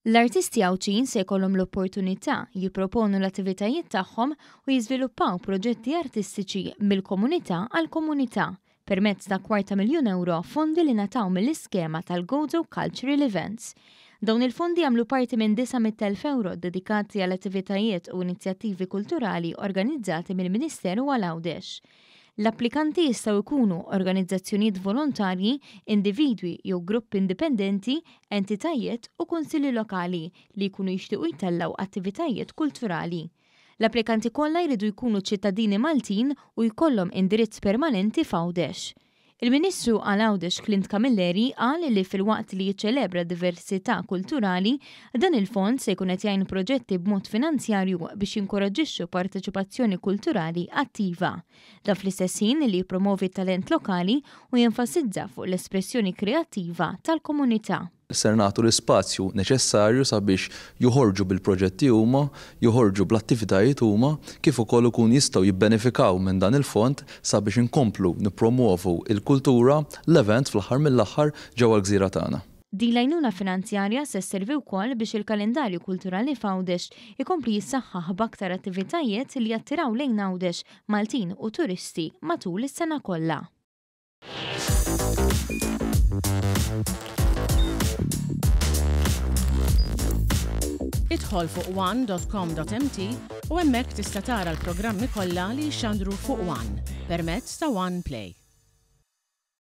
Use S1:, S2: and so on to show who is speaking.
S1: L-artisti Għawdxin se jkollhom l-opportunità jipproponu l-attivitajiet tagħhom u jiżviluppaw proġetti artistiċi mill-komunità għall-komunità permezz ta' kwarta miljun ewro fondi li ngħataw mill-iskema tal-Gozo Cultural Events. Dawn il-fondi jagħmlu parti minn 900,000 ewro ddedikati għal attivitajiet u inizjattivi kulturali organizzati mill-Ministeru għal Għawdex. L-applikanti jistgħu jkunu organizzazzjonijiet volontarji, individwi jew gruppi indipendenti, entitajiet u kunsilli lokali li jkunu jixtiequ jtellgħu attivitajiet kulturali. L-applikanti kollha jridu jkunu ċittadini Maltin u jkollhom indirizz permanenti f'Għawdex. Il-Ministru għal Għawdex Clint Camilleri qal li filwaqt li jiċċelebra d-diversità kulturali, dan il-fond se jkun qed jgħin proġetti b'mod finanzjarju biex jinkoraġġixxu parteċipazzjoni kulturali attiva. Dan fl-istess ħin li jippromovi t-talent lokali u jenfasizza fuq l-espressjoni kreattiva tal-komunità.
S2: Ser nagħtu l-ispazju neċessarju sabiex joħorġu bil-proġetti huma, joħorġu bl-attivitajiet huma, kif ukoll ikunu jistgħu jibbenefikaw minn dan il-fond sabiex inkomplu nippromwovu l-kultura, l-events fl-aħħar mill-aħħar ġewwa l-gżira tagħna.
S1: Din l-għajnuna finanzjarja se sservi wkoll biex il-kalendarju kulturali f'Għawdex ikompli jissaħħaħ b'aktar attivitajiet li jattiraw lejn Għawdex Maltin u turisti matul is-sena kollha.
S3: Idħol fuq one.com.mt u hemmhekk tista' tara l-programmi kollha li jixxandru fuq One permezz ta' One Play.